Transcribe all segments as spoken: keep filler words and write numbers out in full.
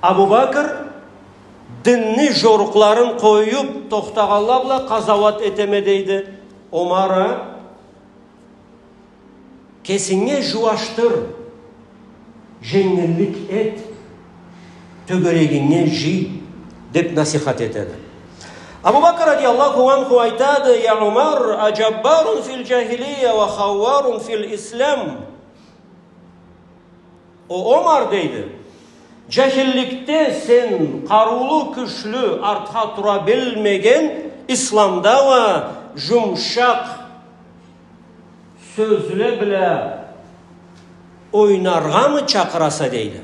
Абу Бакр динни жорукъларын къоюп, тохтагъанла бла къазауат этеме, дейди. Омар а, кесинге жууашдыр, женгиллик эт, тёгерегинге жый, деп насихат этеди. Абу Бакр радияллаху анху айтады: «Я Умар, аджаббарун фил джахилия ва хауарун фил ислам». О Омар, дейди, джахилликде сен къарыулу, кючлю, артха тура билмеген, исламда уа жумшакъ сёзле бла ойнаргъамы чакъыраса, дейди.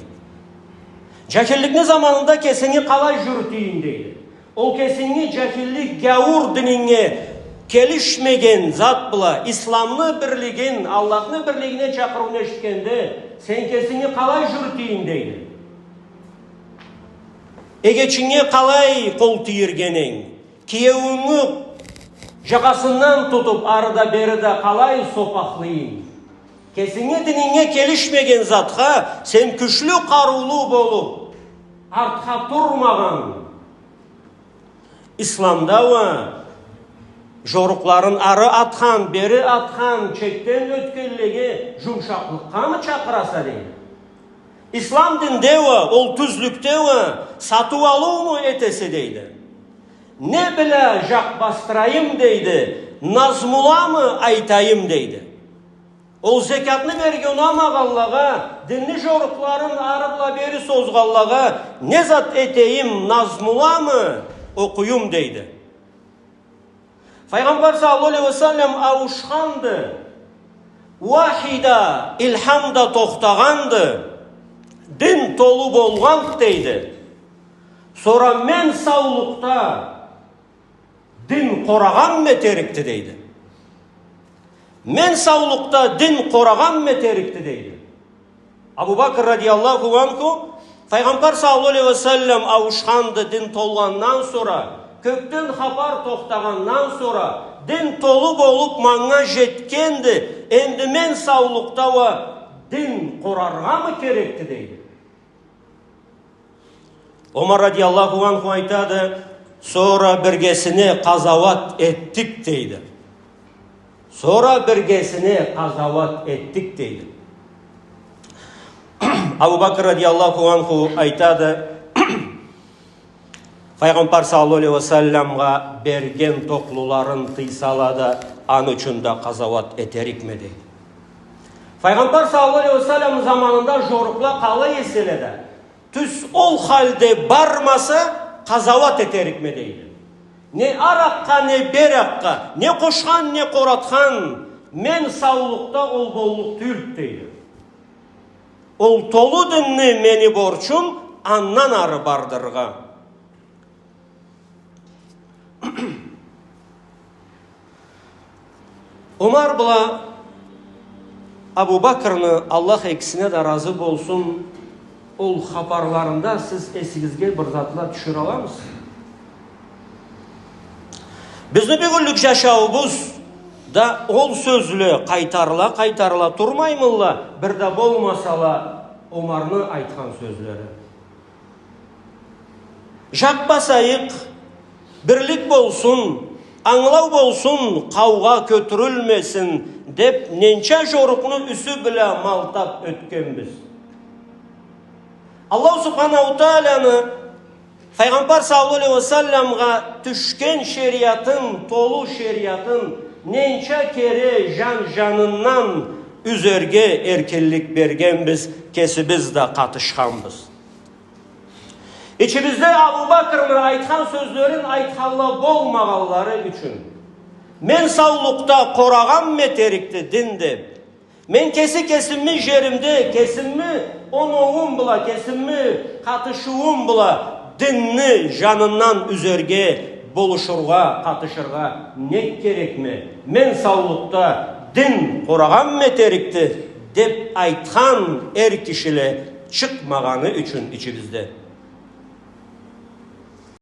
Джахилликни заманында кесинги къалай жюрютюйюнг, дейди. Ол кесинги джахиллик, гяуур дининге келишмеген зат бла, исламны бирлигин, Аллахны бирлигине чакъырыуну эшитгенде, сен кесинги къалай жюрютюйюнг, дейди. Эгечинге къалай къол тийиргенинг, киеуюнгю джакъасындан тутуп, ары да, бери да къалай сопакълыйынг. Кесинги дининге келишмеген затха сен кючлю, къарыулу болуп, артха турмагъан, исламда уа жорукъларын ары атхан, бери атхан, чекден ётгенлеге жумшакълыкъгъамы чакъыраса, дейди. Ислам динде уа, ол тюзлюкде уа сатыу-алыуму этесе, дейди. Не бла джакъ басдырайым, дейди, назмуламы айтайым, дейди. Ол зекятны берирге унамагъанлагъа, динни жорукъларын ары бла бери созгъанлагъа не зат этейим, назмуламы окъуюм, дейди. Файгъамбар саллаллаху алейхи ва саллам ауушханды, уахий да, илхам да тохтагъанды, дин толу болгъанды, дейди. Сора мен саулукъда дин къорагъанмы этерикди, дейди. Мен саулукъда дин къорагъанмы этерикди, дейди. Абу Бакр радияллаху анху, Файгъамбар саллаллаху алейхи ва саллам ауушханды дин толгъандан сора, кёкден хапар тохтагъандан сора, дин толу болуп манга жетгенди, энди мен саулукъда уа дин къораргъамы керекди, дейди. Омар радияллаху анху айтады: «Сора биргесине къазауат этдик», — дейди. «Сора биргесине къазауат этдик», — дейди. Абу Бакр радияллаху анху айтады: «Файгъамбар саллаллаху алейхи ва салламгъа берген токълуларын тыйсала да, аны ючюн да къазауат этерикме», — дейди. Файгъамбар саллаллаху алейхи ва саллам заманында жорукъла къалай эселе да, тюз ол халде бармаса, къазауат этерикме, дейди. Не аракъгъа, не беракъгъа, не къошхан, не къоратхан, мен саулукъда ол боллукъ тюйюлдю, дейди. Ол толу динни мени борчум андан ары бардыргъа. Омар бла Абу Бакрны, Аллах экисине да разы болсун, ол хапарларында сиз эсигизге бир затла тюшюре аламысыз? Бизни бюгюнлюк джашауубуз да ол сёзле къайтарыла, къайтарыла турмаймыла, бир да болмасала Омарны айтхан сёзлери. Джакъ басайыкъ, бирлик болсун, ангылау болсун, къаугъа кётюрюлмесин, деп, ненча джорукъну юсю бла малтап ётгенбиз. Аллаху Субханаху Тааланы Файгъамбар саллаллаху алейхи ва салламгъа тюшген шериатын, толу шериатын ненча кере джан-джанындан юзерге эркинлик бергенбиз, кесибиз да къатышханбыз. Ичибизде Абу Бакрны айтхан сёзлерин айтханла болмагъанлары ючюн, мен саулукъда къорагъанмы этерикди дин деп, мен кеси кесими джеримде, кесими оноуум бла, кесими къатышыуум бла динни джанындан юзерге, болушургъа, къатышыргъа нек керекме? Мен саулукъда дин къорагъанмы этерикди деп айтхан эр кишиле чыкъмагъаны ючюн ичибизде.